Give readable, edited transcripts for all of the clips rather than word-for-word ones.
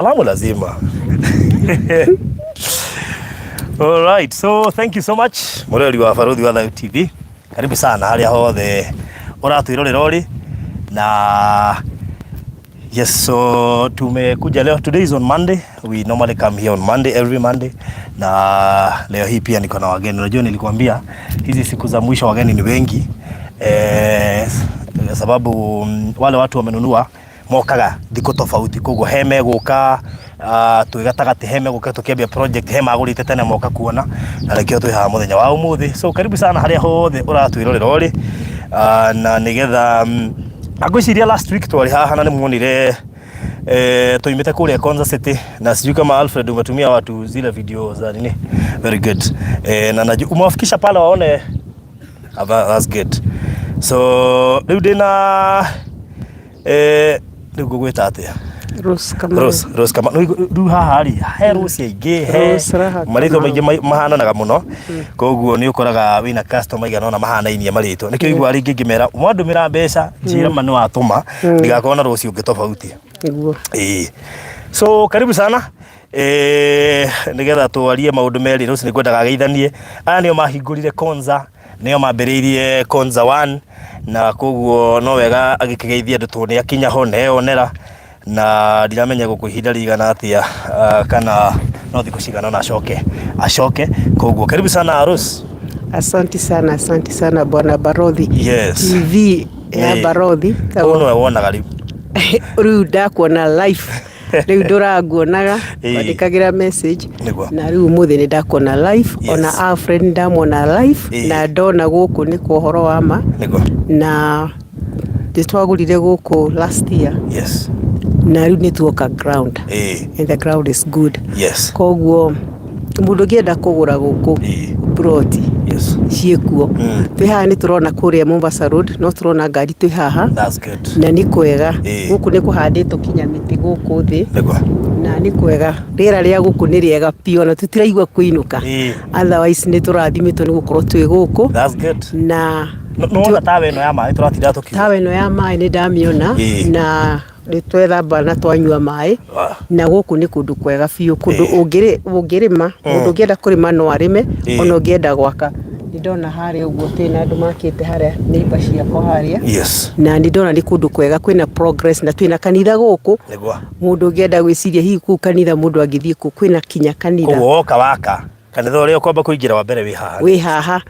Salamu lazima. All right, so thank you so much mũrori wa Baruthi wa Thayu TV. Karibu sana harĩa hothe ũratwĩrorera ũrĩ na. Yes, so tumekuja leo. Today is on Monday. We normally come here on Monday, every Monday. Na leo hii pia niko na wageni. Unajua nilikuambia hizi siku za mwisho wageni ni wengi. Sababu wale watu wamenunua mokaga thikũ tofauti, koguo he megũka twĩ gatagatĩ, he megũka tũkĩambia project, he magũrĩte tene moka kuona, na nĩkĩo twĩ haha mũthenya wa ũmũthĩ. So karibu sana harĩa hothe ũratwĩrorera ũrĩ, na nĩgetha ngwĩciria last week twarĩ haha na nĩmuonire tuimĩte kũrĩa Konza City, na sijui kama Alfred umetumia watu zile video za nini. Very good. Na najua umewafikisha pale waone. Ah, that's good. So rĩu ndĩna rĩu ngũgwĩta atĩa? Rose Kamau. Rose, Rose Kamau. Rĩu haha rĩ, he Rose aingĩ, he Rose Raha marĩtwa Kamau. maingĩ mahananaga mũno, koguo nĩ ũkoraga wĩna customer igana ũna mahanainie marĩtwa. Nĩkĩo iguaga rĩngĩ ngĩmera mwandũmĩra mbeca, njĩra ma nĩ watũma, ndigakorwo na rũciũ ũngĩ tofauti. Nĩguo. Ĩĩ. So karibu sana, nĩgetha twarie maũndũ merĩ. Rose nĩ ngwendaga ageithanie. Aya nĩo mahingũrire Konza, nĩo mambĩrĩirie Konza 1, na koguo no wega agĩkĩgeithia andũ tondũ nĩ akinya ho neyonera, na ndiramenya gũkũ ihinda rĩigana atĩa, kana no thikũ cigana ũna acoke acoke. Koguo karibu sana, Rose. Asante sana, asante sana, bwana Barothi. Yes. TV ya Barothi. Ũyũ nĩwe wonaga rĩu. Rĩu ndakuona live. Rĩu ndũranguonaga, wandĩkagĩra message. Na rĩu ũmũthĩ nĩ ndakuona live. Ona Alfred nĩ ndamwona live. Na ndona gũkũ nĩ kwa ũhoro wa ma. Na nĩ twagũrire gũkũ last year. Na rĩu nĩ tuoka ground. And the ground is good. Koguo mũndũ ũngĩenda kũgũra gũkũ ploti ciĩkuo. Twĩ haha nĩ tũrona kũrĩa Mombasa Road, no tũrona ngari twĩ haha. That's good. Na nĩ kwega. Gũkũ nĩ kũhandĩtwo kinya mĩtĩ gũkũ thĩ. Na nĩ kwega, rĩera rĩa gũkũ nĩ rĩega biũ, ona tũtiraigua kũinũka. Otherwise nĩ tũrathimĩtwo nĩ gũkorwo twĩ gũkũ. That's good. Na Nĩwona tawa ĩno ya maĩ tũratinda tũkiuga? Tawa ĩno ya maĩ nĩ ndamĩona. Na nĩ twethamba na twanyua maĩ. Na gũkũ nĩ kũndũ kwega biũ, kũndũ ũngĩrĩma, mũndũ ũngĩenda kũrĩma no arĩme, ona ũngĩenda gwaka. Nĩ ndona harĩa ũguo twĩna andũ makĩte harĩa, neighbor ciakwa harĩa. Na nĩ ndona nĩ kũndũ kwega, kwĩna progress, na twĩna kanitha gũkũ. Mũndũ ũngĩenda gwĩciria hihi kũu kanitha mũndũ angĩthiĩ kũ, kwĩna kinya kanitha. Koguo woka waka kanitha ũrĩa ũkwamba kũingĩra wa mbere wĩ haha. Wĩ haha.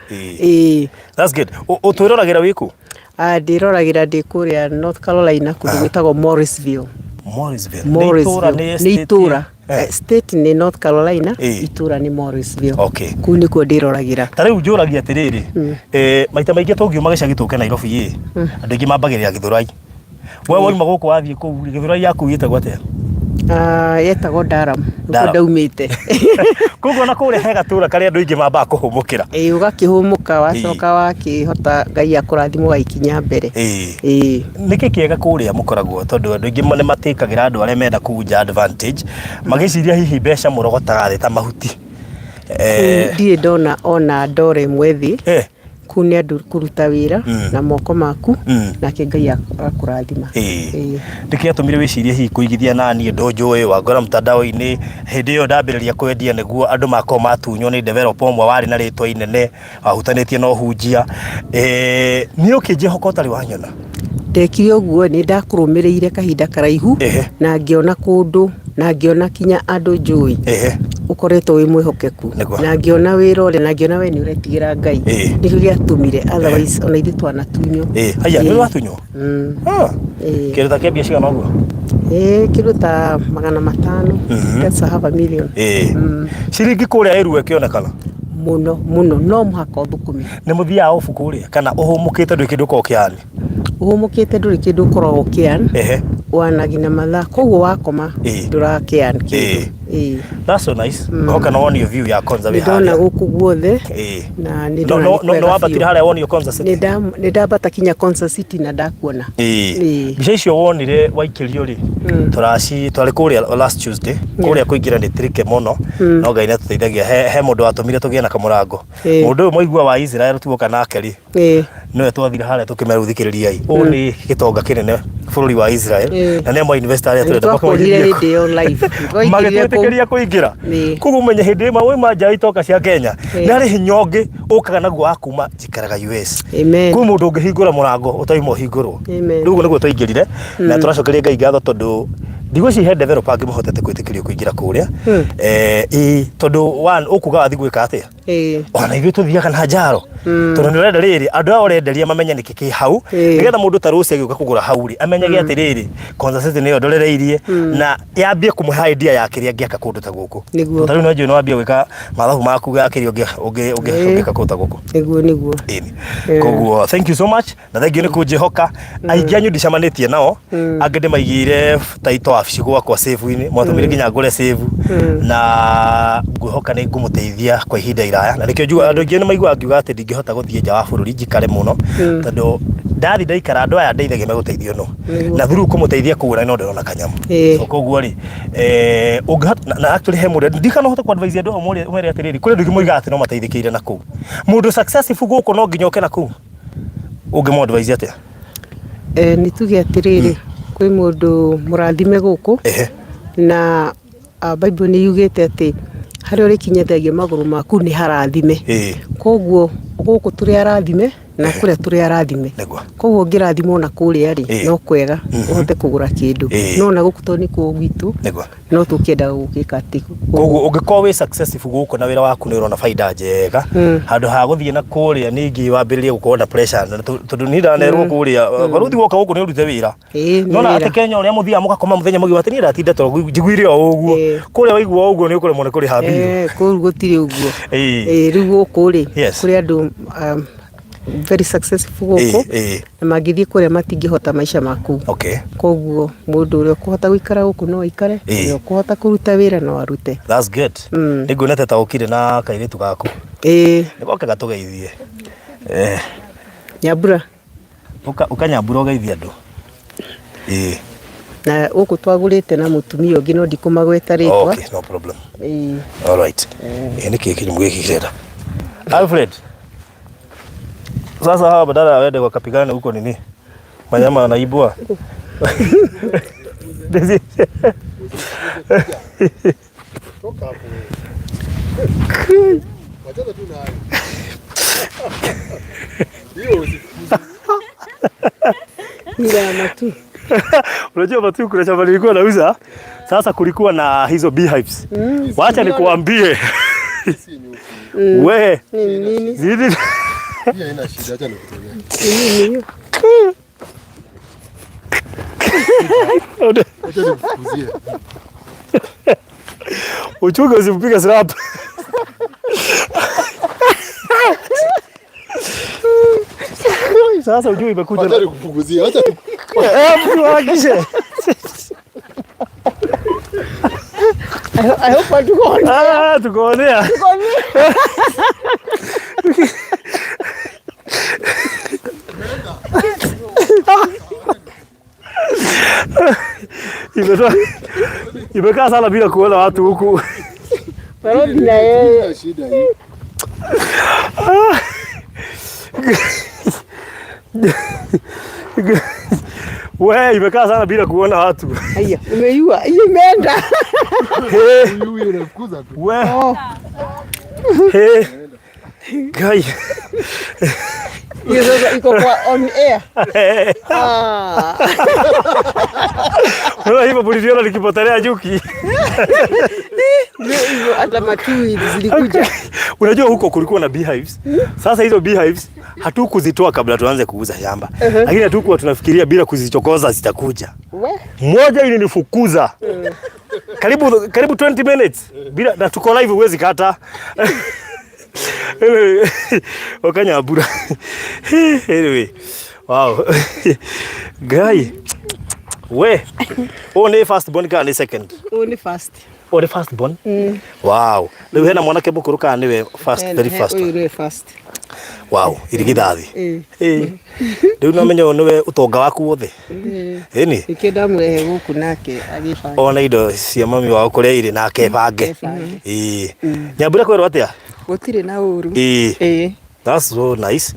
Ĩĩ. That's good. Ũtwĩroragĩra wĩ kũ? Ndĩroragĩra ndĩ kũrĩa North Carolina, kũndũ gwĩtagwo Morrisville. Morrisville. Nĩ itũra, Morrisville. nĩ Nĩ state? itũra. State nĩ North Carolina, itũra nĩ Morrisville. Kũu nĩkuo ndĩroragĩra. Ta rĩu njũragia atĩrĩrĩ, maita maingĩ tũngiuma gĩcagi tũke Nairobi ĩ, andũ aingĩ mambagĩrĩra Gĩthũrai. We wauma gũkũ wathiĩ kũu rĩ, Gĩthũrai yaku ĩtagwo atĩa? Yetagwo Durham, nĩkuo Durham. ndaumĩte. Koguo na kũrĩa he gatũra karĩa andũ aingĩ mambaga kũhũmũkĩra. Ĩĩ, ũgakĩhũmũka, wacoka wakĩhota Ngai akũrathima ũgagĩkinya mbere. Ĩĩ. Nĩkĩ kĩega kũrĩa mũkoragwo, tondũ andũ aingĩ nĩ matĩkagĩra andũ arĩa menda kũgunja advantage, magĩciria hihi mbeca mũrogotaga thĩ ta mahuti. Kũu ndirĩ ndona ona ndora ĩmwe thĩ. Kũu nĩ andũ kũruta wĩra na moko maku, nake Ngai agakũrathima. Ĩĩ. Nĩkĩ gĩatũmire wĩcirie hihi kũigithia na niĩ ndũnjũĩ wangora mtandao-inĩ hĩndĩ ĩyo ndambĩrĩria kwendia, nĩguo andũ makorwo matunywo nĩ developer ũmwe warĩ na rĩtwa inene wahutanĩtie na ũhunjia? Niĩ ũkĩnjĩhoka ũtarĩ wanyona? Ndekire ũguo nĩ ndakũrũmĩrĩire kahinda karaihu, na ngĩona kũndũ, na ngĩona kinya andũ njũĩ ũkoretwo wĩ mwĩhokeku, na ngĩona wĩra ũrĩa, na ngĩona we nĩ ũretigĩra Ngai. Nĩkĩo gĩatũmire, otherwise ona ithuĩ twanatunywo. Haya, nĩ watunywo? Ah. Kĩndũ ta kĩa mbia cigana ũguo? Ĩĩ, kĩndũ ta 500. That's a half a million. Ciringi kũrĩa ĩrua ĩkĩonekana? Mũno mũno, no mũhaka ũthũkũme. Nĩ mũthiaga obu kũrĩa kana ũhũmũkĩte ndũrĩ kĩndũ ũkoragwo ũkĩhani? Ũhũmũkĩte ndũrĩ kĩndũ ũkoragwo ũkĩan. Wanagi na mathaa, koguo wakoma ndũrakĩan kĩndũ. Ĩĩ. That's so nice. Ngoka na wonio view ya Konza wĩ Nĩ ndona harĩa. gũkũ guothe na nĩ No ndona no nĩ no kwega wambatire biũ. harĩa wonio Konza City. Nĩ ndambata kinya Konza City na ndakuona. Ĩĩ. Mbica icio wonire waikĩrio rĩ, tũraci twarĩ kũrĩa last Tuesday, kũrĩa kũingĩra nĩ tricky mũno, no Ngai nĩ atũteithagia. He mũndũ watũmire tũgĩe na kamũrango. Mũndũ ũyũ mwaigua wa Israel tuoka nake rĩ. Nĩwe twathire harĩa tũkĩmera thikĩrĩriai, ũũ nĩ gĩtonga kĩnene bũrũri wa Israel na nĩamwe investor arĩa tũrenda twakuonire hĩndĩ ĩyo live. Twaingĩrire kũu. Magĩtwĩtĩkĩria kũingĩra. Koguo ũmenye hĩndĩ ĩmwe wauma nja ya itonga cia Kenya, nĩ harĩ hinya ũngĩ ũkaga naguo wa kuma njikaraga US. Amen. Kwĩ mũndũ ũngĩhingũra mũrango ũtauma ũhingũrwo. Amen. Rĩu ũguo nĩguo twaingĩrire na tũracokeria Ngai ngatho tondũ ndigwĩciria he developer angĩ mahotete gwĩtĩkĩrio kũingĩra kũrĩa. Ĩĩ, tondũ one ũkuga wathiĩ gwĩka atĩa? Ona ithuĩ tũthiaga na njaro tondũ nĩ ũrenda rĩrĩ andũ aya ũrenderia mamenye nĩkĩ kĩ hau, nĩgetha mũndũ ta rũci agĩũka kũgũra hau rĩ, amenyage atĩrĩrĩ, Konza City nĩyo ndorereirie na yambie kũmũhe idea ya kĩrĩa angĩaka kũndũ ta gũkũ. Ta rĩu no njũĩ nĩ wambia gwĩka mathabu maku ga kĩrĩa ũngĩka kũndũ ta gũkũ. Nĩguo nĩguo. Ĩni. Koguo thank you so much na thank you nĩ kũnjĩhoka. Aingĩ anyu ndicemanĩtie nao, angĩ ndĩmaigĩire taito wabici gwakwa save-inĩ, mwatũmire nginya ngũre save, na ngwĩhoka nĩ ngũmũteithia kwa ihinda iraya. Na nĩkĩo njugaga andũ aingĩ nĩ maiguaga ngiuga atĩ ndingĩhota gũthiĩ nja wa bũrũri njikare mũno, tondũ ndathi ndaikara andũ aya ndeithagia megũteithio no na through kũmũteithia kũgũra no ndĩrona kanyamũ. So koguo rĩ, ũngĩhota na actually he mũndũ ndikana ũhote ku advise andũ amwe ũmere atĩrĩrĩ, kũrĩ andũ aingĩ moigaga atĩ no mateithĩkĩire na kũu. Mũndũ successful gũkũ no nginya oke na kũu. Ũngĩmũ advise atĩa? Nĩ tuge atĩrĩrĩ, kwĩ mũndũ mũrathime gũkũ na Bible nĩ yugĩte atĩ harĩa ũrĩkinyithagia magũrũ maku nĩ harathime. Koguo gũkũ tũrĩ arathime na kũrĩa tũrĩ arathime. Koguo ũngĩrathimwo na kũrĩa rĩ, no kwega ũhote kũgũra kĩndũ. No na gũkũ tondũ nĩkuo gwitũ, no tũkĩendaga gũgĩka atĩ. Koguo ũngĩkorwo wĩ successful gũkũ na wĩra waku nĩ ũrona baida njega, handũ ha gũthiĩ na kũrĩa ningĩ wambĩrĩrie gũkorwo na pressure, tondũ niĩ ndanerwo kũrĩa barũthi woka gũkũ nĩ ũrute wĩra. Nona atĩ Kenya ũrĩa mũthiaga mũgakoma mũthenya mũgima atĩ niĩ ndatinda toro njiguire o ũguo. Kũrĩa waigua o ũguo nĩ ũkũremwo nĩ kũrĩha bill. Kũu gũtirĩ ũguo. Rĩu gũkũ rĩ, kũrĩ andũ very successful gũkũ na mangĩthiĩ kũrĩa matingĩhota maica ma kũu. Koguo mũndũ ũrĩa ũkũhota gũikara gũkũ no aikare, ũrĩa ũkũhota kũruta wĩra no arute. That's good. Nĩ nguona ta ũkire na kairĩtu gaku. Nĩ goke gatũgeithie. Nyambura. Ũka ũka Nyambura ũgeithie andũ. Ĩĩ. Na gũkũ twagũrĩte na mũtumia ũngĩ no ndikũmagweta rĩtwa. Okay, no problem. Ĩĩ. All right. Ĩĩ nĩkĩ kĩnyamũ gĩkĩ kĩrenda? Alfred. Sasa hawa badala ya wende wakapigana huko nini? Wanyama wanaibwa. Toka hapo wewe. Wachana tu nayo. Hiyo usifukuze. Ila matu. Unajua matu kuna shamba nilikuwa nauza. Sasa kulikuwa na hizo beehives. Wacha nikuambie. Si nyuki. We. Ni nini? Zidi. Hii haina shida, acha nikutolee. Ni nini hiyo? Acha nikufukuzie. Uchunge usimpiga slap. Sasa ujue imekuja. Acha nikufukuzie. Acha Mtu harakishe. I hope hatukuonea. Ah, tukuonea. Imekaa sana bila kuona watu huku. Parodi na yeye. Haina shida hii. We, imekaa sana bila kuona watu. Haya, umeiua. Hiyo imeenda. Hey, Huyu huyu unafukuza tu. we. Oh. Hey. Guy. Hiyo sasa iko kwa on air. Ah. Unaona hivyo mliviona nikipotelea nyuki. Ndio hivyo hata matui zilikuja. Unajua huko kulikuwa na beehives. Sasa hizo beehives hatukuzitoa kabla tuanze kuuza shamba. Lakini hatukuwa tunafikiria bila kuzichokoza zitakuja. We. Moja ilinifukuza. Karibu 20 minutes. Bila na tuko live huwezi kata. Anyway, wakanyambura. Anyway. Wow. Guy. We. Ũyũ nĩ first born kana nĩ second? Ũyũ nĩ first. Ũyũ nĩ first born? Wow. Rĩu hena mwanake mũkũrũ kana nĩwe first, very first? Ũyũ nĩwe first. Wow, irigithathi. Rĩu no menye ũyũ nĩwe ũtonga waku wothe. Ĩni? Nĩkĩo ndamũrehe gũkũ nake agĩbange. Ona indo cia mami wao kũrĩa irĩ nake ebange. Ebange. Ĩĩ. Nyambura kwerwo atĩa? Gũtirĩ na ũru. Ĩĩ. Ĩĩ. That's so nice.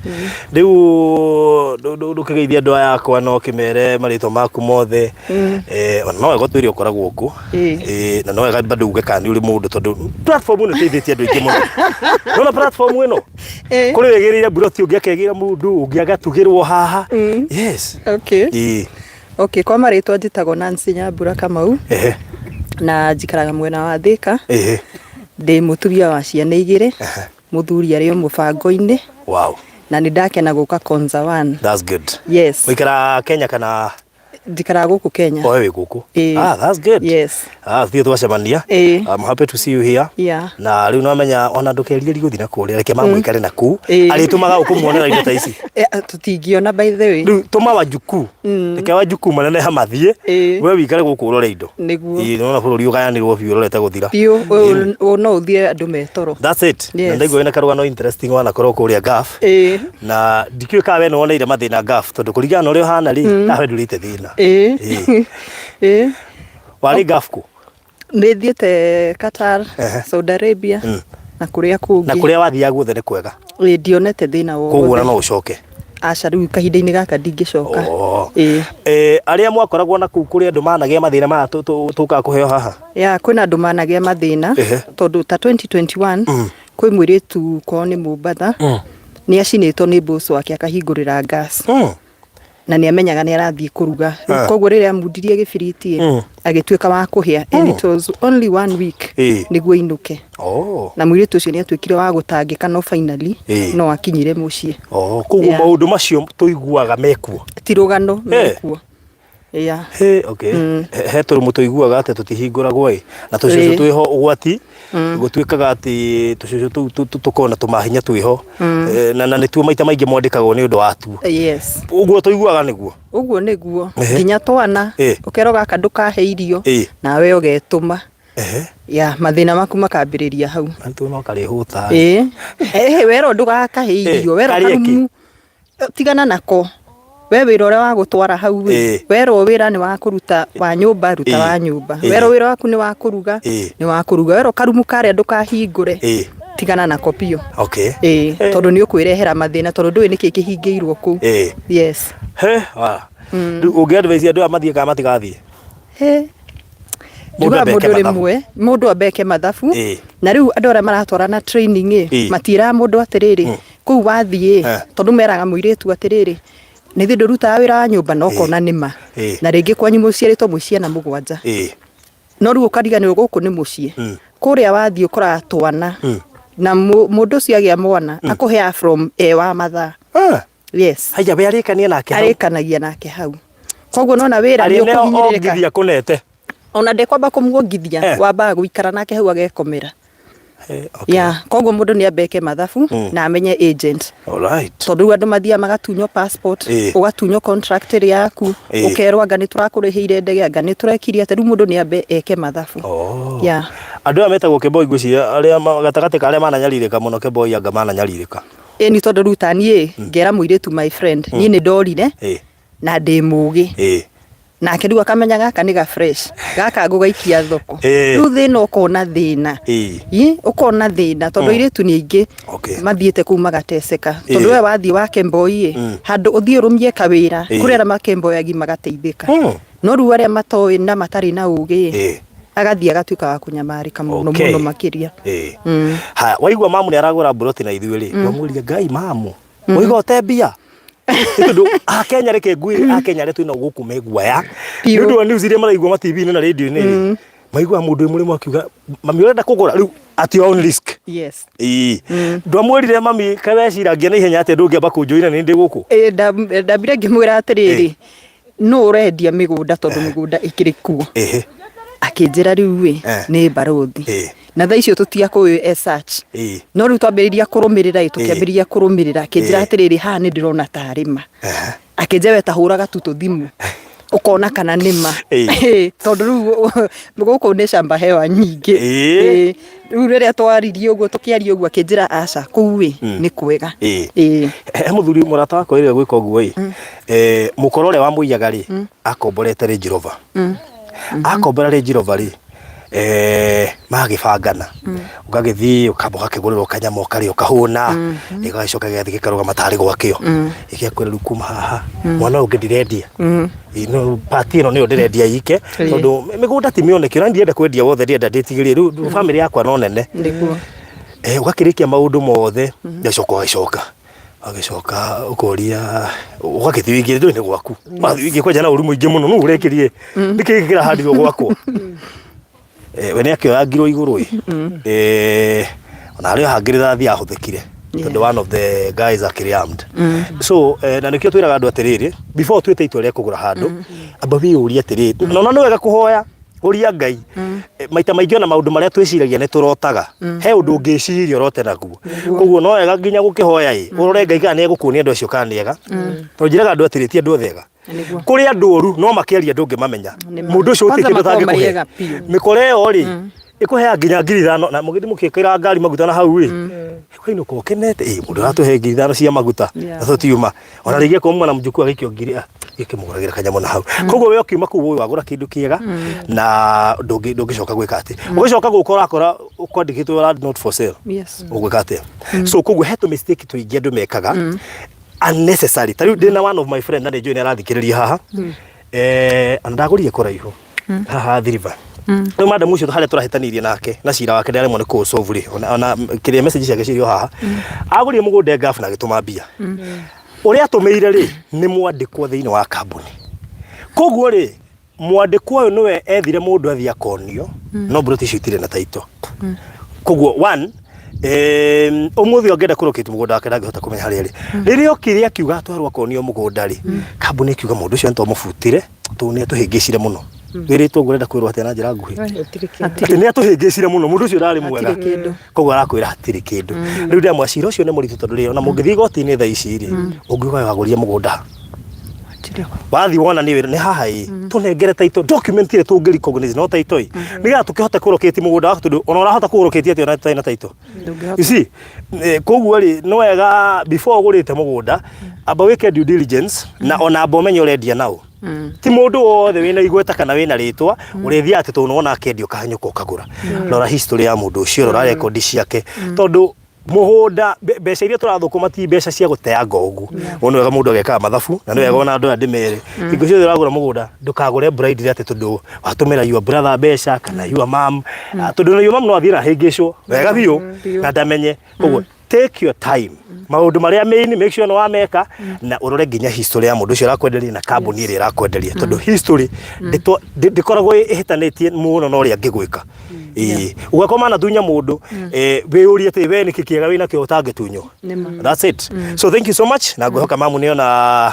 Rĩu ndũkĩgeithia andũ aya akwa no kĩmere marĩtwa maku mothe. Ona no wega ũtwĩre ũkoragwo kũ. Na no wega bado uge kana nĩ ũrĩ mũndũ tondũ platform ĩno ĩteithĩtie andũ aingĩ mũno. Nona platform ĩno? Kũrĩ wĩgĩrĩire mburoti ũngĩ akegĩra mũndũ ũngĩ agatugĩrwo haha. Yes. Okay. Ĩĩ. Okay, kwa marĩtwa njĩtagwo Nancy Nyambura Kamau. Na njikaraga mwena wa Thika. Ndĩ mũtumia wa ciana igĩrĩ. Mũthuri arĩ o mũbango-inĩ. Wow. Na nĩ ndakena gũka Konza One. That's good. Yes. Ũikara Kenya kana? Njikaraga gũkũ Kenya. Oe wĩ gũkũ. Ĩĩ. Ah, that's good. Yes. Ah, thiĩ twacemania. Ĩĩ. I'm happy to see you here. Yeah. Na rĩu no menya ona ndũkerire gũthiĩ na kũrĩa reke mamũikare na kũu. Ĩĩ. Arĩtũmaga ũkũmuonera indo ta ici. Tũtingĩona by the way. Rĩu tũma wajukuu. Reke wajukuu maneneha mathiĩ. Ĩĩ. We wĩikare gũkũ ũrore indo. Nĩguo. Ĩĩ, nĩwona bũrũri ũgayanĩrwo biũ ũrorete gũthira. Biũ, ũyũ no ũthiĩ andũ metoro. That's it. Yes. Na ndaigua wĩna karũgano interesting wanakorwo kũrĩa Gulf. Ĩĩ. Na ndikĩũĩ kana we nĩwoneire mathĩna Gulf tondũ kũringana na ũrĩa ũhana rĩ, nawe ndũrĩte thĩna. Ĩĩ. Ĩĩ. Ĩĩ. Warĩ Gulf kũ? Nĩ thiĩte Qatar, Saudi Arabia na kũrĩa kũngĩ. Na kũrĩa wathiaga guothe nĩ kwega? Ĩĩ, ndionete thĩna Koguo ona wothe. no ũcoke? Aca, rĩu kahinda-inĩ gaka ndingĩcoka. Oh. Ĩĩ. Arĩa mwakoragwo na kũu kũrĩ andũ managĩa mathĩna maya tũkaga kũheo haha? Ya, kwĩna andũ managĩa mathĩna tondũ ta 2021 kwĩ mũirĩtu kwao nĩ Mombatha nĩ acinĩtwo nĩ boss wake akahingũrĩra gas. Na nĩ amenyaga nĩ arathiĩ kũruga. Koguo rĩrĩa amundirie gĩbiriti agĩtuĩka wa kũhĩa and it was only 1 week nĩguo ainũke. Oh. Na mũirĩtu ũcio nĩ atuĩkire wa gũtangĩka no finally no akinyire mũciĩ. Oh, koguo maũndũ macio tũiguaga mekuo. Ti rũgano mekuo. Yeah. Hey, okay. He tũrũmũ tũiguaga atĩ tũtihingũragwo ĩ. Na tũcũcũ twĩho ũgwati. Gũtuĩkaga atĩ tũcũcũ tũu tũkoragwo na tũmahinya twĩho. Na nĩtuo maita maingĩ mwandĩkagwo nĩ ũndũ wa tuo. Yes. Ũguo tũiguaga nĩguo. Ũguo nĩguo. Nginya twana ũkerwo gaka ndũkahe irio nawe ũgetũma. Ya, mathĩna maku makambĩrĩria hau. Arutwo no karĩhũta. Ĩĩ. Werwo ndũgakahe irio, werwo Karĩe kĩ? karumu. Tigana nako. We wĩra ũrĩa wa gũtwara hau ĩ, werwo wĩra nĩ wa kũruta wa nyũmba, ruta wa nyũmba. Werwo wĩra waku nĩ wa kũruga, nĩ wa kũruga. Werwo karumu karĩa ndũkahingũre, tigana nako biũ. Okay. Ĩĩ, tondũ nĩ ũkwĩrehera mathĩna tondũ ndũĩ nĩkĩ kĩhingĩirwo kũu. Yes. He, wa. Rĩu ũngĩ advise andũ aya mathiĩ kana matigathiĩ? He. Mũndũ Njugaga ambe eke mũndũ mathabu. rĩmwe, mũndũ ambe eke mathabu. Na rĩu andũ arĩa maratwarana training ĩ, matiĩraga mũndũ atĩrĩrĩ, kũu wathiĩ, tondũ meraga mũirĩtu atĩrĩrĩ, nĩ thĩ ndũrutaga wĩra wa nyũmba na ũkona nĩ ma. Na rĩngĩ kwanyu mũciarĩtwo mwĩ ciana mũgwanja. No rĩu ũkariganĩrwo gũkũ nĩ mũciĩ. Kũrĩa wathiĩ ũkoraga twana. Na mũndũ ũcio agĩa mwana, akũheaga from e wa mathaa. Yes. Haya, we arĩkania nake hau. Arĩkanagia nake hau. Koguo nona wĩra nĩ Arĩ neo ũkũhinyĩrĩrĩka. ongithia kũnete. Ona ndekwamba kũmuongithia, wambaga gũikara nake hau agekomera. Okay. Yeah, koguo mũndũ nĩ ambe eke mathabu na amenye agent. All right. Tondũ rĩu andũ mathiaga magatunywo passport, ũgatunywo contract ĩrĩa yaku, ũkerwo anga nĩ tũrakũrĩhĩire ndege, anga nĩ tũrekire atĩa, rĩu mũndũ nĩ ambe eke mathabu. Oh. Yeah. Andũ aya metagwo Kemboi ngwĩciria arĩa gatagatĩ ka arĩa mananyarirĩka mũno Kemboi anga mananyarirĩka. Ĩĩ nĩ tondũ rĩu ta niĩ ngera mũirĩtu my friend, niĩ nĩ ndorire na ndĩ mũgĩ. Nake rĩu akamenya gaka nĩ ga fresh, gaka ngũgaikia thoko. Rĩu thĩna ũkona thĩna. Ĩ, ũkona thĩna tondũ airĩtu nĩ aingĩ mathiĩte kũu magateceka. Tondũ we wathiĩ wa Kemboi ĩ, handũ ũthiĩ ũrũmie kawĩra, kũrĩ arĩa makemboyagi magateithĩka. No rĩu arĩa matoĩ na matarĩ na ũgĩ ĩ, agathiĩ agatuĩka wa kũnyamarĩka mũno mũno makĩria. Haya, waigua mamu nĩ aragũra mburoti na ithuĩ rĩ, wamũria Ngai mamu, waigua ũte mbia? Nĩ tondũ Akenya reke ngwĩre, Akenya arĩa twĩnao gũkũ me guoya. Nĩ ũndũ wa news iria maraigua ma TV-inĩ na radio-inĩ rĩ, maiguaga mũndũ wĩ mũrĩmo akiuga mami ũrenda kũgũra rĩu at your own risk. Yes. Ĩĩ. Ndwamwĩrire mami kaĩ weciragia na ihenya atĩa ndũngĩamba kũnjoina nĩ ndĩ gũkũ? Ĩĩ, ndambire ngĩmwĩra atĩrĩrĩ, nũ ũrendia mĩgũnda tondũ mĩgũnda ĩkĩrĩ kuo. Akĩnjĩra rĩu ĩ, nĩ barũthi. Na thaa icio tũtiakũĩ as such. No rĩu twambĩrĩria kũrũmĩrĩra ĩ, tũkĩambĩrĩria kũrũmĩrĩra, akĩnjĩra atĩrĩrĩ, haha nĩ ndĩrona tarĩ ma. Akĩnjĩra we ta hũraga tu tũthimũ ũkona kana nĩ ma. Tondũ rĩu gũkũ nĩ shamba hewa nyingĩ. Rĩu rĩrĩa twaririe ũguo tũkĩaria ũguo akĩnjĩra aca kũu ĩ nĩ kwega. He mũthuri mũrata wakwa ĩrĩa gwĩka ũguo ĩ, mũkoro ũrĩa wamũiyaga rĩ, akomborete Range Rover. Akombora Range Rover rĩ, Magagĩbangana, ũgagĩthiĩ ũkamba ũgakĩgũrĩrwo kanyama ũkarĩa ũkahũna, gĩgagĩcoka gĩgathiĩ gĩkarũgama tarĩ gwakĩo, gĩgakwĩra rĩu kuma haha mwana ũyũ ũngĩ ndirendia. Ĩ, no pati ĩno nĩyo ndĩrendia ike, tondũ mĩgũnda ti mĩoneki, ona ndirenda kwendia wothe, ndĩrenda ndĩtigĩrie rĩu bamĩrĩ yakwa no nene. Ũgakĩrĩkia maũndũ mothe, ũgacoka ũgagĩcoka ũgagĩcoka ũkoria, ũgagĩthiĩ wĩingĩre, ndũĩ nĩ gwaku, wathiĩ wĩingĩre kwanja na ũru mũingĩ mũno, nũ ũrekĩrie nĩkĩ gĩkĩ kĩrahandirwo gwakwa? We nĩ akĩoyangirwo igũrũ ĩ. Ona harĩa hangĩrĩra ahũthĩkire tondũ one of the guys akĩrĩ armed. So na nĩkĩo twĩraga andũ atĩrĩrĩ, before ũtuĩte itua rĩa kũgũra handũ, amba wĩyũrie atĩrĩrĩ, na ona nĩ wega kũhoya ũria Ngai. Maita maingĩ ona maũndũ marĩa twĩciragia nĩ tũrotaga, he ũndũ ũngĩciria ũrote naguo, koguo no wega nginya gũkĩhoya ĩ, ũrore Ngai kana nĩ egũkuonia andũ acio kana nĩ ega, tondũ njĩraga andũ atĩrĩ, ti andũ othe ega. Kũrĩ andũ oru no makĩaria ndũngĩmamenya. Mũndũ ũcio Kwanza gũtirĩ kĩndũ makoragwo marĩ atangĩkũhe. ega biũ. Mĩkora ĩyo rĩ, ĩkũheaga nginya 5,000 na mũgĩthiĩ mũkĩkĩra ngari maguta na hau ĩ, ũkainũka ũkenete, ĩ, mũndũ aratũhe 5,000 cia maguta na tũtiuma. Ona rĩngĩ akorwo mwana mjukuu agĩikio ngiri, ah, gĩkĩmũgũragĩra kanyamũ na hau. Koguo we ũkiuma kũu ũĩ wagũra kĩndũ kĩega na ndũngĩcoka gwĩka atĩ ũgĩcoka gũka ũrakora kwandĩkĩtwo land not for sale. Ũgwĩka atĩa? So koguo he tũ mistake tũingĩ andũ mekaga unnecessary. Ta rĩu ndĩna one of my friend na nĩ njũĩ nĩ arathikĩrĩria haha. Ona ndagũrire kũraihu haha Thiriva. Rĩu madam ũcio harĩa tũrahĩtanĩirie nake na cira wake ndaremwo nĩ kũũsolve rĩ, ona kĩrĩa message ciake cirĩ o haha. Agũrire mũgũnda Gulf na agĩtũma mbia. Ũrĩa atũmĩire rĩ, nĩ mwandĩkwo thĩinĩ wa kambuni. Koguo rĩ, mwandĩkwo ũyũ nĩwe ethire mũndũ athiĩ akonio, no mburoti icio itirĩ na title. Koguo one, ũmũthĩ ũngĩenda kũrokĩte mũgũnda wake ndangĩhota kũmenya harĩa arĩ. Rĩrĩa okire akiuga atwarwo akonio mũgũnda rĩ, kambuni ĩkiuga mũndũ ũcio nĩtwamũbutire tondũ nĩ atũhĩngĩcire mũno. Wĩrĩtwo ũguo ũrenda kwĩrwo atĩa na njĩra nguhĩ? Atĩ nĩ atũhĩngĩcire mũno, mũndũ ũcio ndarĩ mwega. Koguo arakwĩra hatirĩ kĩndũ. Rĩu ndĩramwĩra cira ũcio nĩ mũritũ tondũ rĩrĩ, ona mũngĩthiĩ igoti-inĩ thaa ici rĩ, ũngiuga wagũrire mũgũnda ha? Wathiĩ wona nĩ wĩra nĩ haha ĩ, tũnengere title document ĩrĩa tũngĩ recognize no title ĩ, nĩgetha tũkĩhote kũrokĩti mũgũnda waku, tondũ ona ũrahota kũrokĩti atĩa ona tũtarĩ na title? You see, koguo rĩ, nĩ wega before ũgũrĩte mũgũnda, amba wĩke due diligence na ona amba ũmenye ũrendia naũ. Ti mũndũ wothe wĩna igweta kana wĩna rĩtwa ũrĩthiaga atĩ tondũ nĩwona akĩendia ũkahanyũka ũkagũra. Rora history ya mũndũ ũcio, rora rekondi ciake, tondũ mũgũnda mbeca iria tũrathũkũma ti mbeca cia gũteanga ũguo. Ũguo nĩ wega mũndũ agekaga mathabu, na nĩ wega ona andũ aya ndĩmere, hingo ciothe ũragũra mũgũnda ndũkagũre blindly atĩ tondũ watũmĩra your brother mbeca kana your mom, tondũ your mom no athiĩ na ahĩngĩcwo wega biũ na ndamenye. Koguo take your time, maũndũ marĩa main make sure nĩ wameka, na ũrore nginya history ya mũndũ ũcio ũrakwenderia na kambuni ĩrĩa ĩrakwenderia, tondũ history ndĩkoragwo ĩhĩtanĩtie mũno na ũrĩa angĩgwĩka. Ĩĩ, ũgakoma manatunya mũndũ, wĩyũrie atĩ we nĩkĩ kĩega wĩnakĩo ũtangĩtunywo. That's it. So thank you so much, na ngwĩhoka mamu nĩona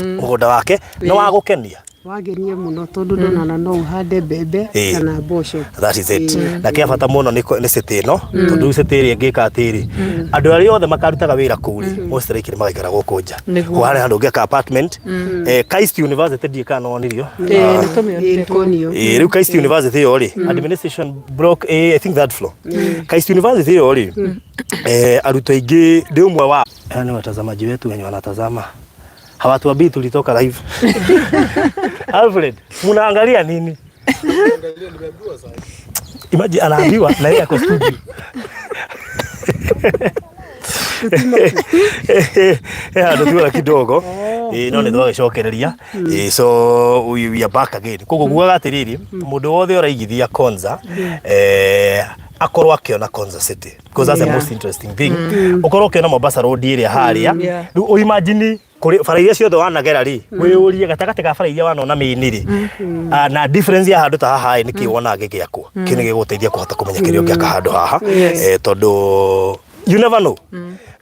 mũgũnda wake nĩ wagũkenia. Wangenia mũno tondũ ndona ona no ũhande mbembe kana mboco. That is it. Na kĩa bata mũno nĩ city ĩno, tondũ rĩu city ĩrĩa ĩngĩka atĩrĩ, andũ arĩa othe makarutaga wĩra kũu rĩ, most likely magaikara gũkũ nja. Kũu harĩa handũ ũngĩaka apartment, KAIST University ndiũĩ kana nĩwonirio. Ĩĩ, nĩtũmĩonire. Ĩĩ, tuonio. Ĩĩ, rĩu KAIST University ĩyo rĩ, administration block A, I think third floor. KAIST University ĩyo rĩ, arutwo aingĩ ndĩ ũmwe wa aya nĩ watazamaji wetu wenye wanatazama hawatuambii tulitoka live. Alfred, munaangalia nini? Angalia, nimeambiwa sasa. Imagine anaambiwa na yeye ako studio. Handũ tuona kidogo. Ĩĩ, no nĩ twagĩcokereria. Ĩĩ, so we are back again. Koguo ngugaga atĩrĩrĩ, mũndũ wothe ũraigithia Konza, akorwo akĩona Konza City, because that's the most interesting thing. Ũkorwo ũkĩona Mombasa Road ĩrĩa harĩa. Rĩu ũ imagine kũrĩ bara iria ciothe wanagera rĩ, wĩyũrie gatagatĩ ka bara iria wanona main rĩ, na difference ya handũ ta haha ĩ, nĩkĩ wonaga gĩgĩakwo. Kĩu nĩ gĩgũteithia kũhota kũmenya kĩrĩa ũngĩaka handũ haha. Tondũ you never know,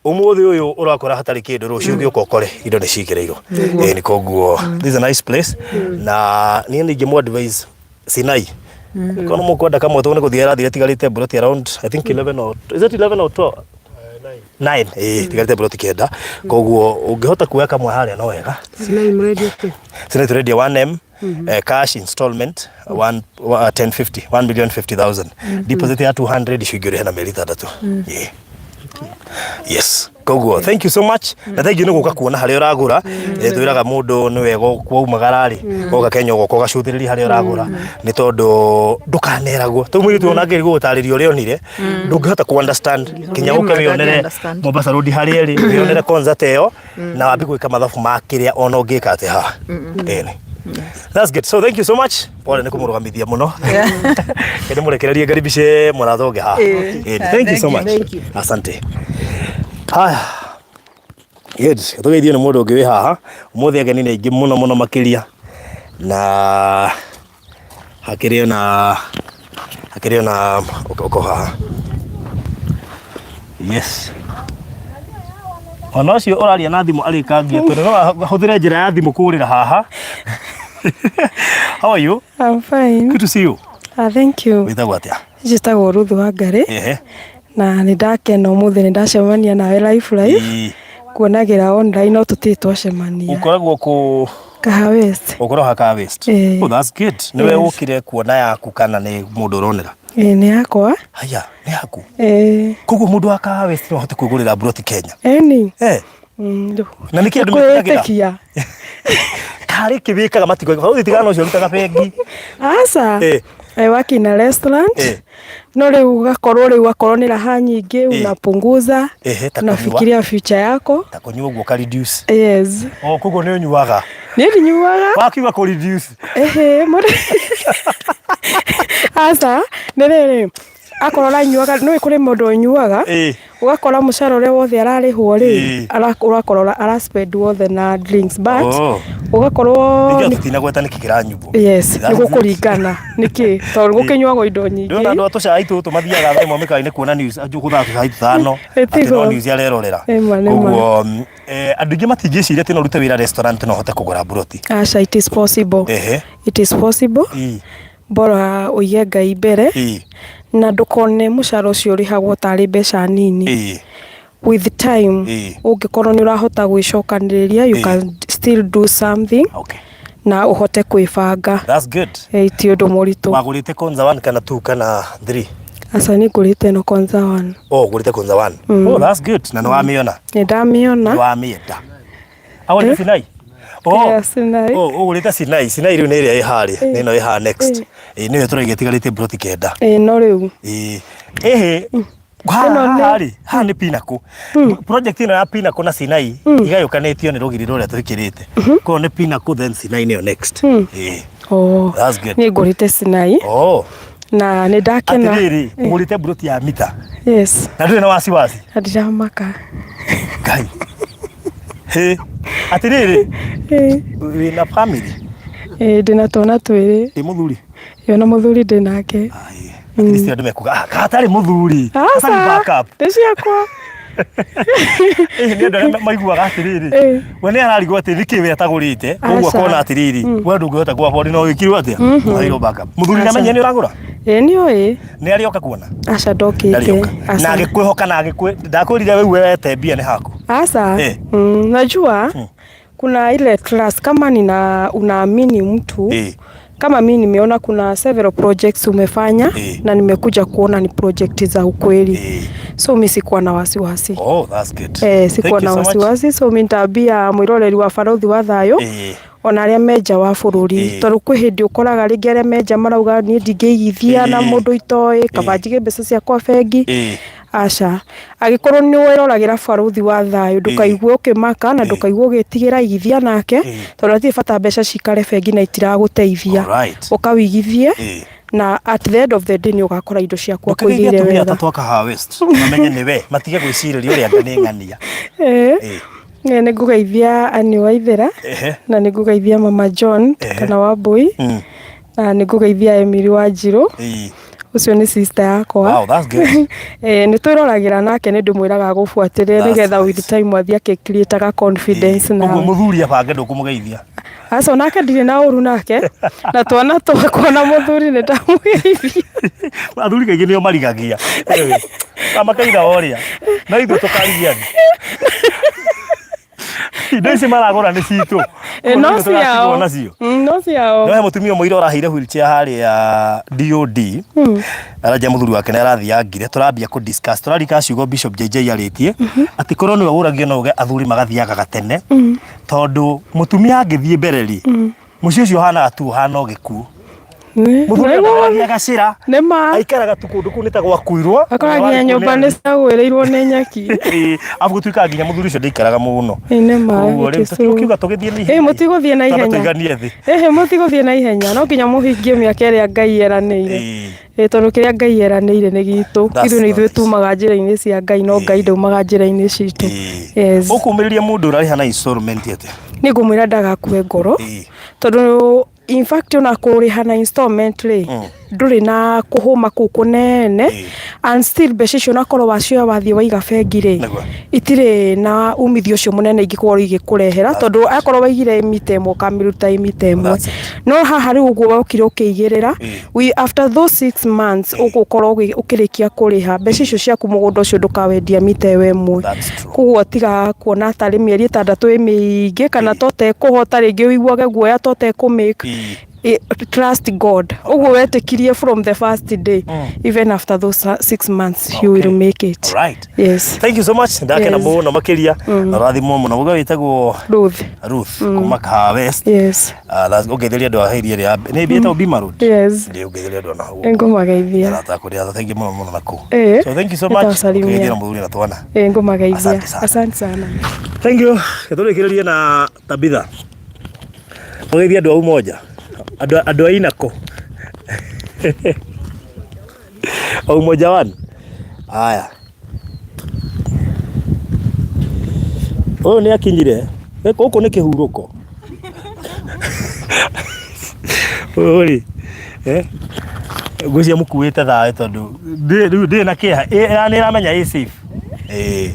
ũmũthĩ ũyũ ũrakora hatarĩ kĩndũ, rũciũ ũngĩũka ũkore indo nĩ cigĩrĩirwo. Nĩ koguo this is a nice place, na niĩ nĩ ingĩmũ advise Sinai korwo mũkwenda kamwe, tondũ nĩ gũthiĩ arathire tigarĩte mburoti around, I think, 11 or is it 11 or 12? 9, ĩĩ, tigarĩte mburoti 9, koguo ũngĩhota kuoya kamwe harĩa no wega. Sinai mũrendia kĩ? Sinai tũrendia 1M, cash, installment 1 1050, 1 million 50,000, deposit ya 200, icio ingĩ ũrĩhe na mĩeri 6. Yeah. Yes. Koguo thank you so much na thank you nĩ gũka kuona harĩa ũragũra. Twĩraga mũndũ nĩ wega kwaumagara rĩ, woka Kenya ũgoka ũgacũthĩrĩria harĩa ũragũra, nĩ tondũ ndũkaneragwo. Tondũ mũirĩtu ona angĩgeria gũgũtarĩria ũrĩa onire, ndũngĩhota kũ understand kinya ũke wĩyonere Understand. Mombasa Road harĩa ĩrĩ, wĩyonere concert ĩyo na wambie gwĩka mathabu ma kĩrĩa ona ũngĩka atĩ haha. Ĩni. That's good. So thank you so much. Pole nĩ kũmũrũgamithia mũno. Kende mũrekererie ngaribice mũratha ũngĩ haha. Ĩni. Thank you so much. Asante. Haya. Good. Tũgeithio nĩ mũndũ ũngĩ wĩ haha. Ũmũthĩ ageni nĩ aingĩ mũno mũno makĩria. Na hakĩrĩ ona hakĩrĩ ona ũko haha. Yes. Ona ũcio ũraria na thimũ arĩkangia tondũ no ahũthĩre njĩra ya thimũ kũrĩra haha. How are you? I'm fine. Good to see you. Thank you. Wĩtagwo atĩa? Njĩtagwo Ruth Wangari. Ehe. Na nĩ ndakena ũmũthĩ nĩ ndacemania nawe live live. Kuonagĩra online no tũtirĩ twacemania. Ũkoragwo kũ? Kaha West. Ũkoragwo haha Kaha West? Ĩĩ. Oh, that's good. Nĩwe Yes. ũkire kuona yaku kana nĩ mũndũ ũronera? Ĩĩ nĩ yakwa. Haya, nĩ yaku? Ĩĩ. Koguo mũndũ wa Kaha West no ahote kwĩgũrĩra mburoti Kenya? Ĩni. Eh. Na nĩkĩ andũ metigagĩra? Kwĩĩtĩkia. Karĩ kĩ wĩkaga matikũĩ? Bauthi tigana ũcio ũrutaga bengi. Aca. Eh. I work in a restaurant. Eh. No rĩu ũgakorwo rĩu akorwo nĩ raha nyingĩ unapunguza. Ehe, ta kũnyua. Unafikiria future yako. Ta kũnyua ũguo ka reduce. Yes. Oh, koguo nĩ ũnyuaga? Niĩ ndinyuaga. Wakiuga kũ reduce. Ehe, mũrĩ. Aca, nĩ rĩrĩ, akorwo ũranyuaga, nĩũĩ kũrĩ mũndũ ũnyuaga, ũgakora mũcara ũrĩa wothe ararĩhwo rĩ, ũgakora ara spend wothe na drinks, but ũgakorwo Ningĩ tũtinagweta nĩkĩ kĩranyuo. Yes, nĩ gũkũringana nĩkĩ, tondũ gũkĩnyuagwo indo nyingĩ. Ndĩrona andũ a tũcai tũtũ mathiaga thaa ĩmwe mĩkawa-inĩ kuona news, gũthaa tũcai tũtano, atĩ no news arerorera. Koguo andũ aingĩ matingĩciria atĩ no ũrute wĩra restaurant na ũhote kũgũra mburoti. Aca, it is possible. It is possible. Bora ũige Ngai mbere na ndũkone mũcara ũcio ũrĩhagwo tarĩ mbeca nini. With time ũngĩkorwo nĩ ũrahota gwĩcokanĩrĩria, you can still do something na ũhote kwĩbanga. That's good. Ti ũndũ mũritũ. Wagũrĩte Konza 1 kana 2 kana 3? Aca niĩ ngũrĩte ĩno Konza 1. Oh, ũgũrĩte Konza 1. Oh, that's good. Na nĩ wamĩona? Nĩ ndamĩona. Nĩ wamĩenda? Agũrĩte Sinai? Oh, Yeah, Sinai. Oh, ũgũrĩte Sinai. Sinai rĩu nĩ ĩrĩa ĩ harĩa. Nĩ ĩno ĩ haha next. Ĩĩ nĩyo tũraiga ĩtigarĩte mburoti kenda. Ĩĩ no rĩu. Ĩĩ. Ĩhĩ. Haha Ĩno nĩ- haha rĩ, haha nĩ Pinnacle. Project ĩno ya Pinnacle na Sinai igayũkanĩtio nĩ rũgiri rũrĩa twĩkĩrĩte. Koguo nĩ Pinnacle then Sinai nĩyo next. Ĩĩ. Oh. That's good. Niĩ ngũrĩte Sinai. Oh. Na nĩ ndakena. Atĩrĩrĩ, ũgũrĩte mburoti ya mita. Yes. Na ndũrĩ na wasiwasi. Na ndiramaka. Ngai. Hĩ. Atĩrĩrĩ, wĩna family? Ĩĩ ndĩna twana twĩrĩ. Ĩ mũthuri? Ĩĩ ona mũthuri ndĩ nake. At least andũ mekuga ah gatarĩ mũthuri. Aca. Gatarĩ backup. Nĩ ciakwa. Ĩĩ nĩ andũ arĩa maiguaga atĩrĩrĩ. We nĩ ararigwo atĩ nĩkĩ we atagũrĩte. Koguo Aca. akona atĩrĩrĩ, we ndũngĩhota kũ afford no wĩkirwo atĩa? Ũheirwo backup. Mũthuri Aca. nĩamenyire nĩ ũragũra? Ĩĩ nĩ oĩ. Nĩ arĩ oka kuona? Aca ndokĩte. Ndarĩ oka. Na Aca. agĩkwĩhoka na agĩkwĩ ndakwĩrire we wete mbia nĩ haku. Aca. Najua kuna ile trust kama nina unaamini mtu kama mi nimeona kuna several projects umefanya na nimekuja kuona ni project za ukweli so mi sikuwa na wasiwasi. Oh, that's good. Sikuwa Thank you na so much. wasiwasi so mi nitambia mwĩroreri wa Barothi wa Thayũ ona arĩa me nja wa bũrũri tondũ kwĩ hĩndĩ ũkoraga rĩngĩ arĩa me nja marauga niĩ ndingĩigithia na mũndũ itoĩ kaba njige mbeca ciakwa bengi. Aca, angĩkorwo nĩ wĩroragĩra Barothi wa Thayũ ndũkaigue ũkĩmaka na ndũkaigue ũgĩtigĩra igithia nake tondũ hatirĩ bata mbeca cikare bengi na itiragũteithia. Ũka wĩigithie na at the end of the day nĩ ũgakora indo ciaku Ndũkageithie akũigĩire atumia wega. atatũ a Kahawa West mamenye nĩ we matige gwĩcirĩria ũrĩa anga nĩ ng'ania. Nĩ ngũgeithia Annie Waithera na nĩ ngũgeithia Mama John kana Wambui na nĩ ngũgeithia Emily Wanjirũ. Ũcio nĩ sister yakwa. Wow, that's good. Nĩ twĩroragĩra nake nĩ ndĩmwĩraga agũbuatĩrĩre That's nĩgetha with time athiĩ akĩ create confidence Koguo nawe. mũthuri abange ndũkũmũgeithia. Aca onake ndirĩ na ũru nake na twana twakwa na mũthuri nĩ ndamũgeithia. Athuri kaingĩ nĩo marigagia. Makaiga o ũrĩa. No ithuĩ tũkarigia thĩ. Indo ici maragũra nĩ citũ. Eh, no Koguo nĩ ciao. tũratigwo nacio. No ciao. No he mũtumia ũmwe ira ũraheire wheelchair harĩa DOD. Aranja mũthuri wake nĩ arathiangire tũrambia kũ discuss tũrarika ciugo Bishop JJ arĩtie atĩ korwo nĩwe ũragio no uge athuri magathiaga gatene tondũ mũtumia angĩthiĩ mbere rĩ mũciĩ ũcio ũhanaga tu ũhana o gĩkuũ. Mũthuri Nĩguo. athiaga gacĩra Nĩ ma. aikaraga tu kũndũ kũu nĩ ta gwakuirwo. Akora nginya nyũmba nĩ ciagwĩrĩirwo nĩ nyeki. Ĩĩ, arabu gũtuĩkaga nginya mũthuri ũcio ndaikaraga mũno. Ĩĩ nĩ ma. Koguo it rĩu is true. tũtiũkiuga tũgĩthiĩ na Ĩĩ ihenya. mũtigũthiĩ na Twambe ihenya. tũiganie thĩ. Ĩhĩ mũtigũthiĩ na ihenya no nginya mũhingie mĩaka ĩrĩa Ngai eranĩire. Ĩĩ. Ĩĩ tondũ kĩrĩa Ngai eranĩire nĩ gitũ. That's Ithuĩ nĩ ithuĩ nice. tumaga njĩra-inĩ cia Ngai no Ngai ndaumaga njĩra-inĩ citũ. Ĩĩ. Yes. Ũkũmĩrĩria mũndũ ũrarĩha na installment atĩa? Nĩ ngũmwĩra ndagakue ngoro Ĩĩ. tondũ in fact ona kũrĩha na installment rĩ ndũrĩ na kũhũma kũu kũnene and still mbeca icio onakorwo wacioya wathiĩ waiga bengi rĩ Nĩguo. itirĩ na umithio ũcio mũnene ingĩkorwo igĩkũrehera tondũ akorwo waigire mita ĩmwe ũkamĩruta ĩ mita ĩmwe That's it. no haha rĩu ũguo wokire ũkĩigĩrĩra we after those 6 months ũgũkorwo ũkĩrĩkia kũrĩha mbeca icio ciaku mũgũnda ũcio ndũkawendia mita ĩyo ĩmwe. That's true. Koguo tiga kuona tarĩ mĩeri 6 ĩ mĩingĩ kana to ũtekũhota rĩngĩ ũiguage guoya to ũtekũ make. Trust God. Ũguo wetĩkirie from the first day, even after those 6 months you will make it. Alright. Yes. Thank you so much. Ndakena mũno makĩria. Na ũrathimwo mũno. Mũgwe wĩtagwo Ruth. Ruth kuma Kahawa West. Yes. Ah, ũngeithĩrie andũ a area ĩrĩa nĩ ĩtagwo Bima Road. Yes. Nĩ ũngeithĩrie andũ a nahau. Ngũmageithia. Arata akwa ndĩ thank you mũno mũno nakũu. Ĩĩ. So thank you so much. Nĩtawasalimia. Ũkĩgeithia na mũthuri na twana. Ĩĩ ngũmageithia. Asante sana. Asante sana. Thank you. Tũrĩkĩrĩrie na Tabitha. Mũgeithie andũ a Umoja. Andũ a Inako. O Umoja One. Aya. Ũyũ nĩ akinyire. Gũkũ nĩ kĩhurũko. Ũyũ rĩ, eh, ngwĩciria mũkuĩte thayũ tondũ rĩu ndĩrĩ na kĩeha. Nĩ ĩramenya ĩ safe. Ĩĩ.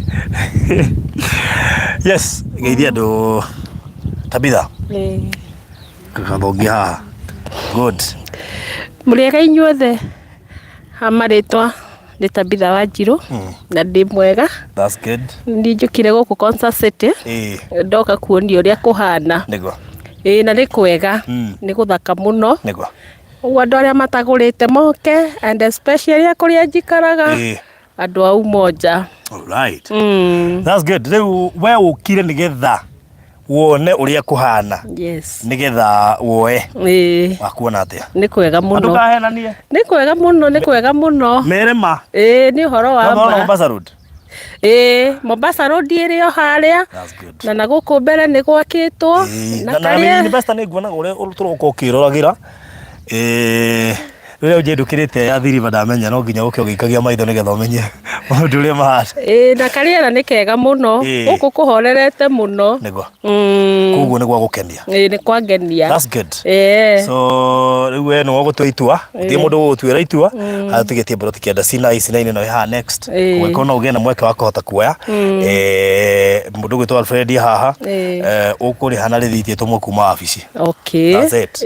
Yes, geithia andũ Tabitha. Gathongi haha. Good. Mũrĩega inyuothe, ha marĩtwa nĩ Tabitha Wanjirũ na ndĩ mwega. That's good. Niĩ njũkire gũkũ Konza City ndoka kuonio ũrĩa kũhana. Nĩguo. Ĩĩ na nĩ kwega, nĩ gũthaka mũno. Nĩguo. Ũguo andũ arĩa matagũrĩte moke and especially a kũrĩa njikaraga, andũ a Umoja. All right. That's good. Rĩu we ũkire nĩgetha wone ũrĩa kũhana. Yes. Nĩgetha woe. Ĩĩ. Wakuona atĩa? Nĩ kwega mũno. Ndũkahenanie. Nĩ kwega mũno, nĩ kwega mũno. Mere ma. Ĩĩ nĩ ũhoro wa ma. Mombasa Road. Ĩĩ Mombasa Road ĩrĩ o harĩa. That's good. Na gũkũ mbere nĩ gwakĩtwo. Na na investor nĩ nguonaga ũrĩa tũroka ũkĩroragĩra. Rĩrĩa ũnjĩndũkĩrĩte ya thiriba ndamenya no nginya ũke ũgĩikagia maitho nĩgetha ũmenye maũndũ ũrĩa mahana. Ĩĩ na karĩera nĩ kega mũno. Gũkũ kũhorerete mũno. Nĩguo. Koguo nĩ gwa gũkenia. Ĩĩ nĩ kwangenia. That's good. Ĩĩ. So rĩu we nĩwe ũgũtua itua, gũtirĩ mũndũ ũgũgũtuĩra itua. Harĩa tũigĩtie mburoti 9 Sinai, Sinai nĩ ĩno ĩ haha next. Ũngĩkorwo no ũgĩe na mweke wa kũhota kuoya. Mũndũ ũgwĩtwo Alfred haha, ũkũrĩha na rĩthiti ĩtũmwo kuma wabici. Okay. That's it.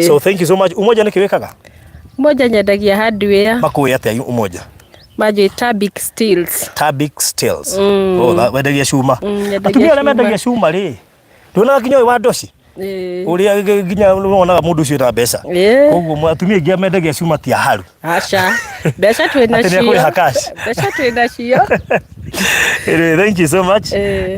So thank you so much. Umoja nĩkĩ wĩkaga? Umoja nyendagia hardware. Makũĩ atĩa Umoja? Manjĩ Tabic Steels. Tabic Steels. Oh, wendagia cuma. Atumia arĩa mendagia cuma rĩ, nduonaga nginya ũyũ wa ndoci? Ũrĩa nginya wonaga mũndũ ũcio na mbeca. Koguo atumia aingĩ mendagia cuma ti aharu. Aca. Mbeca twĩ nacio. Atĩ nĩekũrĩha cash. Mbeca twĩ nacio. Anyway, thank you so much.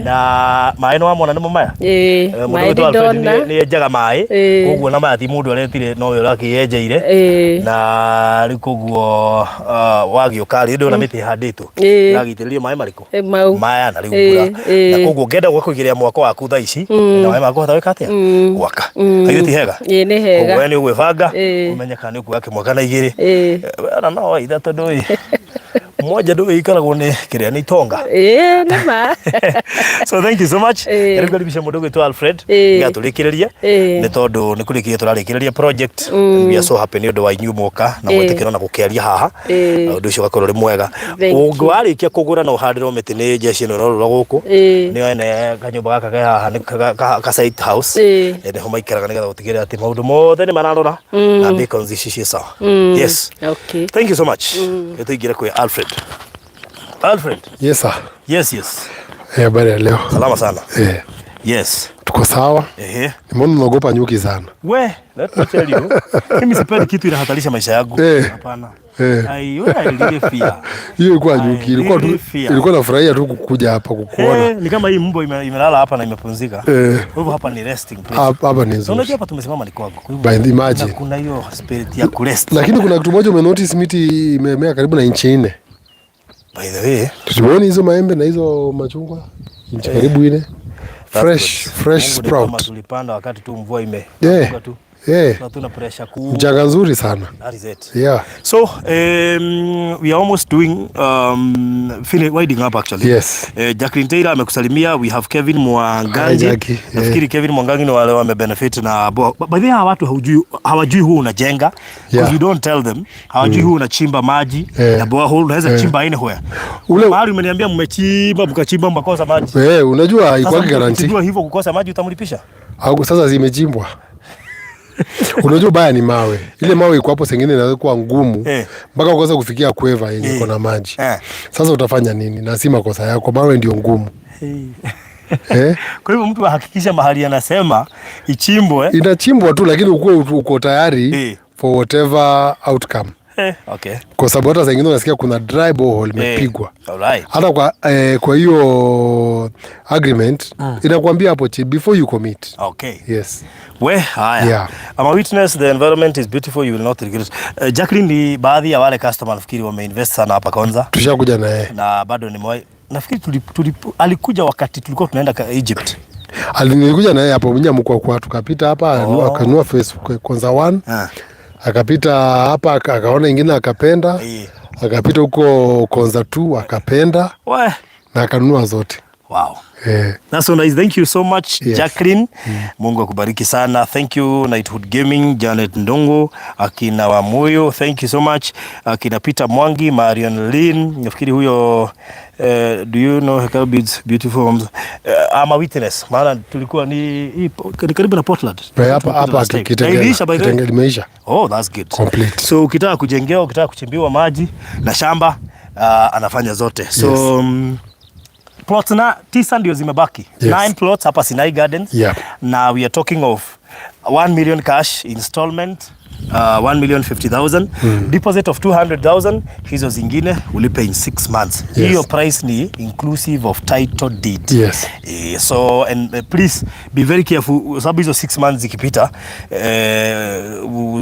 Na maĩ nĩ wamona nĩmo maya? Ĩĩ, maĩ nĩ ndona. Nĩ enjaga maĩ. Koguo na maya ti mũndũ aretire no we ũrakĩyenjeire. Na rĩu koguo wagĩũka rĩ ndũrona mĩtĩ ĩhandĩtwo. Ĩragĩitĩrĩrio maĩ marĩkũ? Mau. Maya na rĩu mbura. Na koguo ũngĩenda gũka kũigĩrĩra mwako waku thaa ici na maĩ makũhota gwĩka atĩa? Gwaka. Githĩ ti hega? Ĩĩ nĩ hega. Koguo we nĩ ũgwĩbanga ũmenye kana nĩ ũkuoya kĩmwe kana igĩrĩ. Ona no ithatũ ndũĩ. Moja ndũĩ ikaragwo nĩ kĩrĩa nĩ itonga. Ĩĩ nĩ ma. So thank you so much. Rĩu ngaribisha mũndũ ũgwĩtwo Alfred nĩgetha tũrĩkĩrĩrie nĩ tondũ nĩ kũrĩkĩrĩria tũrarĩkĩrĩria project. We are so happy nĩ ũndũ wa inyuĩ mwoka na mwĩtĩkĩra na gũkĩaria haha. Ũndũ ũcio ũgakorwo ũrĩ mwega. Ũngĩ warĩkia kũgũra na ũhandĩrwo mĩtĩ nĩ jeshi ĩno ĩrorũra gũkũ. Nĩo ene kanyũmba gaka ke haha nĩ ka site house. Nĩho maikaraga nĩgetha gũtigĩrĩra atĩ maũndũ mothe nĩ mararora na beacons ici ciĩ sawa. Yes. Okay. Thank you so much. Reke tũingĩre kwĩ Alfred. Alfred. Yes sir. Yes, yes. Habari ya leo. Salama sana. Yes. Tuko sawa. Ehe. Nimeona unaogopa nyuki sana. We, let me tell you. Mimi sipendi kitu inahatarisha maisha yangu. Hapana. I really fear. Hiyo ilikuwa nyuki, ilikuwa tu, really fear. ilikuwa nafurahia tu kukuja hapa kukuona. Ni kama hii mbwa imelala hapa na imepumzika. Kwa hivyo hapa ni resting place. Hapa ni So nzuri. unajua hapa tumesimama ni kwangu. Kwa hivyo By the imagine. kuna hiyo spirit ya kurest. Lakini kuna kitu moja umenotice, miti imemea karibu na inchi 4. By the way, Tumeona hizo maembe na hizo machungwa inchi karibu 4. Fresh, fresh Mungu ni kama sprout. tulipanda wakati tu mvua ime. Tu. Hatuna pressure kuu. Mchanga nzuri sana. That is it. Yeah. So we are almost doing winding up actually. Yes. Jacqueline Taylor amekusalimia. We have Kevin Mwangangi. Hi, Jackie. Nafikiri Kevin Mwangangi ni wale wame benefit na by the way hawa watu hawajui huu unajenga because you don't tell them. Hawajui huu unachimba maji na borehole unaweza chimba anywhere. Ule mahali umeniambia mmechimba mkachimba mkakosa maji. Unajua haikuwa Sasa guarantee. Unajua hivyo kukosa maji utamlipisha? Au sasa zimechimbwa. Unajua baya ni mawe. Ile mawe iko hapo sengine inaweza kuwa ngumu mpaka ukaweza kufikia kweva yenye iko na maji. Sasa utafanya nini? Na si makosa yako, mawe ndio ngumu. Kwa hivyo mtu ahakikisha mahali anasema ichimbwe. Inachimbwa tu, lakini uko tayari for whatever outcome. Okay. Kwa sababu hata zingine unasikia kuna dry borehole imepigwa. Alright. Hata kwa hiyo agreement inakuambia hapo chini before you commit. Okay. Yes. We, haya. Yeah. I'm a witness, the environment is beautiful, you will not regret. Jacqueline ni baadhi ya wale customer nafikiri wameinvest sana hapa Konza. Tushakuja na yeye. Na bado nimewahi nafikiri alikuja wakati tulikuwa tunaenda Egypt. Alikuja na yeye hapo Mnyamkwa kwa tukapita hapa akanunua face Konza 1. Akapita hapa akaona ingine akapenda. Akapita huko Konza 2 akapenda. Na akanunua zote. Wow. That's so nice. Thank you so much, Yes. Jacqueline. Mungu akubariki sana. Thank you Knighthood Gaming, Janet Ndongo, akina Wamuyo. Thank you so much. Akina Peter Mwangi, Marion Lynn. Nafikiri huyo do you know Hekalu Builds Beautiful Homes? I'm a witness. Maana tulikuwa ni karibu na Portland. Hapa Kitengela. Iliisha by the way. Kitengela imeisha. Oh, that's good. Complete. So ukitaka kujengewa, ukitaka kuchimbiwa maji na shamba, anafanya zote. So Yes. Plots na 9 ndio zimebaki. Yes. 9 plots hapa Sinai Gardens. Yeah. Na we are talking of 1 million cash installment, 1,050,000. Deposit of 200,000, hizo zingine ulipe in 6 months. Yes. Hiyo price ni inclusive of title deed. Yes. So and please be very careful sababu hizo 6 months zikipita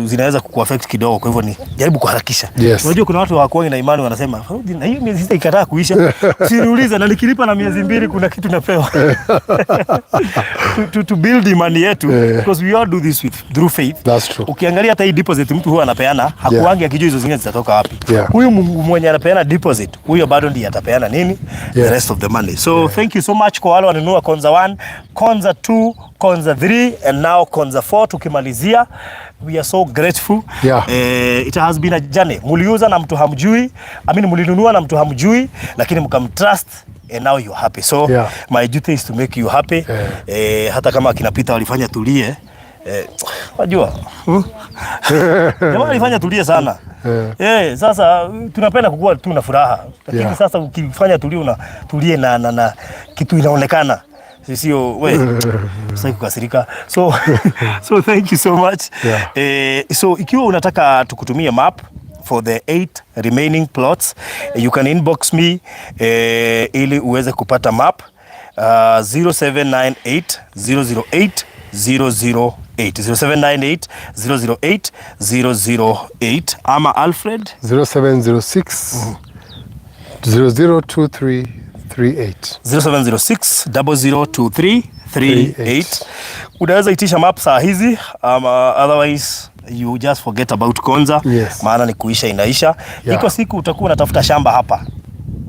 zinaweza kukuaffect kidogo, kwa hivyo ni jaribu kuharakisha. Yes. Unajua kuna watu hawakuwa na imani wanasema na hiyo miezi 6 ikataa kuisha. Usiniulize na nikilipa na miezi 2 kuna kitu napewa. To build imani yetu because we all do this with through faith. That's true. Ukiangalia hata hii deposit mtu huwa anapeana hakuangi akijua hizo zingine zitatoka wapi. Yeah. Huyu mwenye anapeana deposit huyo bado ndiye atapeana nini? The rest of the money. So thank you so much kwa wale wanunua Konza 1, Konza 2, Konza 3 and now Konza 4 tukimalizia. We are so grateful. Yeah. It has been a journey. Muliuza na mtu hamjui, I mean mulinunua na mtu hamjui, lakini mkamtrust and now you're happy. So my duty is to make you happy. Hata kama akina Peter walifanya tulie, wajua. Jamaa alifanya tulie sana. Sasa tunapenda kukua tu na furaha. Lakini sasa ukifanya tulie una tulie na kitu inaonekana. Sio we. Sasa kukasirika. So so thank you so much. So ikiwa unataka tukutumie map for the 8 remaining plots, you can inbox me ili uweze kupata map 0798 008 008 0798 008 008 ama Alfred 0706 0023 38 0706 0023 38. Unaweza itisha map saa hizi ama otherwise you just forget about Konza. Yes. Maana ni kuisha inaisha. Yeah. Iko siku utakuwa unatafuta shamba hapa,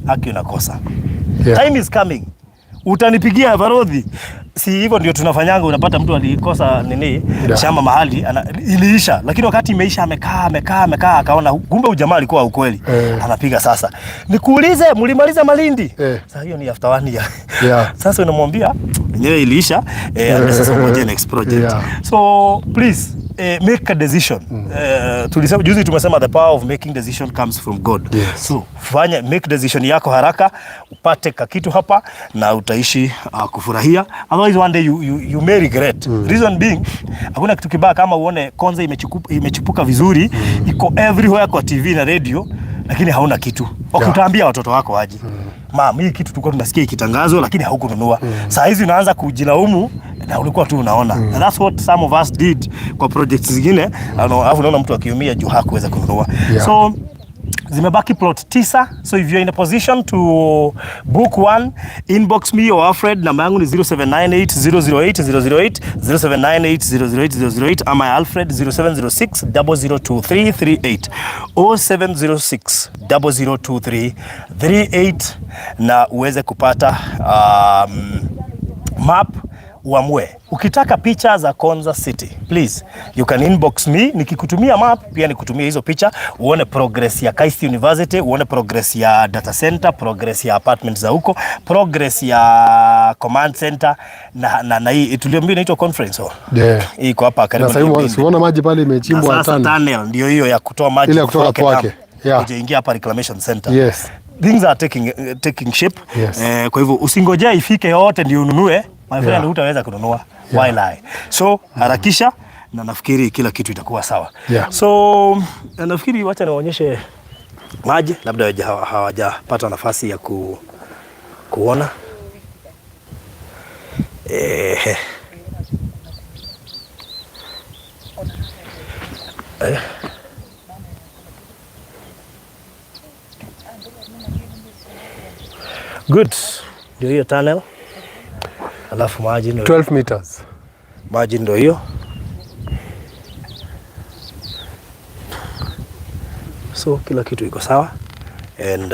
haki unakosa. Yeah. Time is coming. Utanipigia Barodhi. Si hivyo ndio tunafanyanga, unapata mtu alikosa nini shamba mahali iliisha, lakini wakati imeisha amekaa akaona kumbe ujamaa alikuwa ukweli. Anapiga sasa. Nikuulize, mlimaliza Malindi? Sasa hiyo ni after 1 year. Yeah. Sasa unamwambia Yenyewe iliisha, sasa ngoje next project. So please, make a decision. Tulisema juzi, tumesema the power of making decision comes from God. So fanya, make decision yako haraka upate kakitu hapa na utaishi kufurahia. Otherwise one day you may regret. Reason being, hakuna kitu kibaya kama uone Konza imechipuka vizuri, iko everywhere kwa TV na radio, lakini hauna kitu. Okay, utaambia watoto wako aje? Mam, hii kitu tulikuwa tunasikia ikitangazwa lakini haukununua. Saa hizi unaanza kujilaumu na ulikuwa tu unaona. And that's what some of us did kwa projects zingine. Alafu unaona mtu akiumia juu hakuweza kununua. So zimebaki plot 9, so if you're in a position to book one, inbox me or Alfred. Namba yangu ni 0798 008 008, 0798 008 008, ama Alfred 0706 002338, 0706 002338, na uweze kupata map uamue. Ukitaka picha za Konza City, please, you can inbox me. Nikikutumia map pia nikutumia hizo picha uone progress ya KAIST University, uone progress ya data center, progress ya apartment za huko, progress ya command center na hii tuliambiwa inaitwa conference hall. Hii iko hapa Na karibu sasa na hivi Kipindi. siona maji pale Na imechimbwa sasa tano. tunnel ndio hiyo ya kutoa maji Ile ya kutoka Thwake Dam, Thwake. kuja ingia hapa reclamation center. Things are taking shape. Kwa hivyo usingojea ifike yote ndio ununue. My friend, hutaweza kununua. Why lie? So harakisha na nafikiri kila kitu itakuwa sawa. So na nafikiri wacha niwaonyeshe maji, labda hawajapata nafasi ya kuona. Good. Ndio hiyo tunnel. Alafu maji ndio 12 meters. Maji ndio hiyo. So kila kitu iko sawa and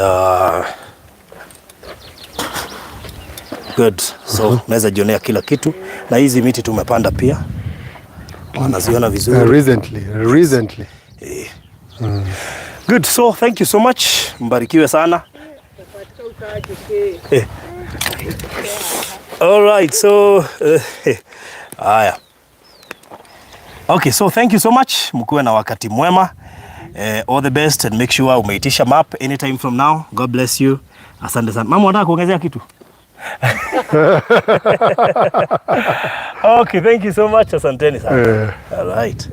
good. So unaweza jionea kila kitu, na hizi miti tumepanda pia wanaziona vizuri. Recently, recently. Good. So thank you so much. Mbarikiwe sana. All right. So haya. Okay, so thank you so much. Mkuwe na wakati mwema. All the best and make sure umeitisha map anytime from now. God bless you. Asante sana. Mama, unataka kuongezea kitu? Okay, thank you so much. Asanteni sana. All right.